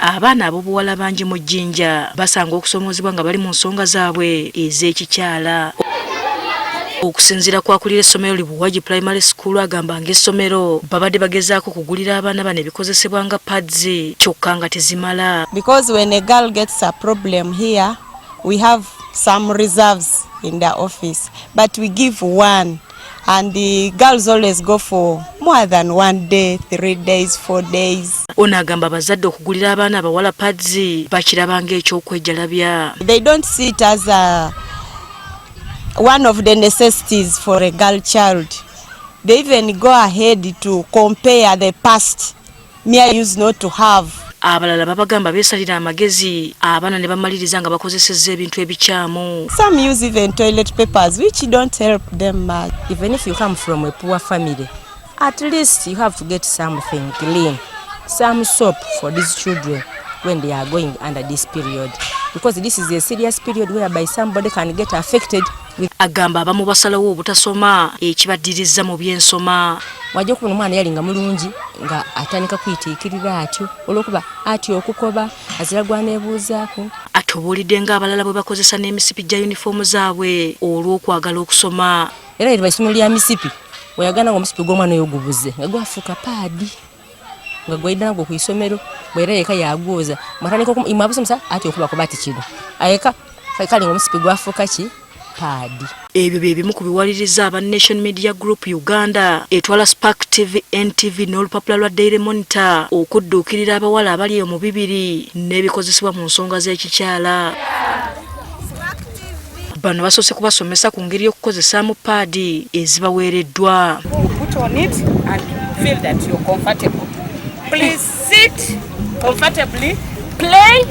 Abaana ab'obuwala bangi mu Jinja basanga okusoomoozebwa nga bali mu nsonga zaabwe ez'ekikyala. Okusinziira ku akulira essomero li Buwagi Primary School agamba ng'essomero babadde bagezaako okugulira abaana bano ebikozesebwa nga pads kyokka nga tezimala. Because when a girl gets a problem here, we have some reserves in the office, but we give one. And the girls always go for more than one day, 3 days, 4 days. Ono agamba abazadde okugulira abaana abawala pads bakiraba ng'ekyokwejalabya. They don't see it as one of the necessities for a girl child. They even go ahead to compare the past. Me, I used not to have. Abalala babagamba beesalira amagezi abaana ne bamaliriza nga bakozesezza ebintu ebikyamu. Some use even toilet papers, which don't help them much. Even if you come from a poor family, at least you have to get something clean, some soap for these children when they are going under this period. Because this is a serious period whereby somebody can get affected with. Agamba abamu basalawo obutasoma ekibaddiriza mu byensoma. Wajja okubona omwana yali nga mulungi nga atandika kwitiikirira atyo olwokuba atya okukoba azira gwaneebuuzaako. Atubuulidde ng'abalala bwe bakozesa n'emisipi gya yunifoomu zaabwe olw'okwagala okusoma. Era eriba essomero lya misipi weyagana nga omusipi gw'omwana oyo gubuze nga gwafuuka pad nga gwaidda nagwo ku isomero bwera yeka yagwoza mwatandika imwe abasomesa ati okubakoba ati kino ayeka kale nga omusipi gwafuuka ki pad. Ebyo bye bimu ku biwaliriza aba Nation Media Group Uganda etwala Spark TV, NTV n'olupapula lwa Daily Monitor okudduukirira abawala abali eyo mu bibiri n'ebikozesebwa mu nsonga z'ekikyala. Bano basoose kubasomesa ku ngeri y'okukozesaamu paadi ezibaweereddwa. Put on it and feel that you're comfortable. Please sit comfortably, play,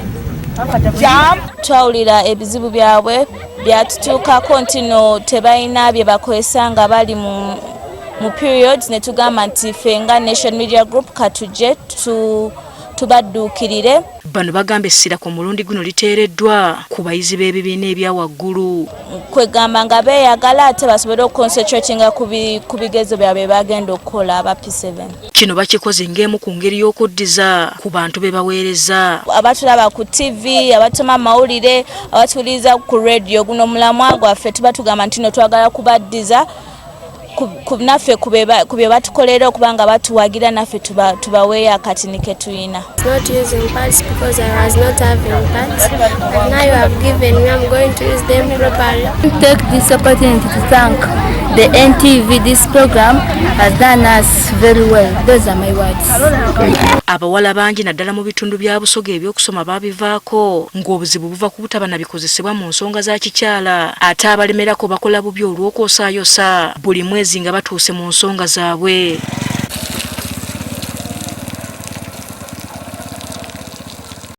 jump. Twawulira ebizibu byabwe byatutuukako nti no tebalina bye bakozesa nga bali mu periods ne tugamba nti ffe nga Nation Media Group katujje tubadduukirire. Bano bagamba essira ku mulundi guno liteereddwa ku bayizi b'ebibiina ebya waggulu. Kwegamba nga beeyagala ate basobole okuconcentratinga ku bigezo byabwe bagenda okukola aba P7. Kino bakikoze ng'emu ku ngeri y'okuddiza ku bantu be baweereza. Abatulaba ku TV, abatuma amawulire, abatuwuliriza ku radio, guno omulamwa gwaffe tuba tugamba nti no twagala kubaddiza naffe ku bye batukolera okuba nga batuwagira naffe tubaweeyo akatini ke tuyina. Not using pads because I was not having pads. But now you have given me, I'm going to use them properly. Take this opportunity to thank the NTV. This program has done us very well. Those are my words. Abawala bangi naddala mu bitundu bya Busoga ebyokusoma babivaako ng'obuzibu buva ku butaba na bikozesebwa mu nsonga za kikyala ate abalemerako bakola bubi olw'okwosaayosa buli mwezi nga batuuse mu nsonga zaabwe.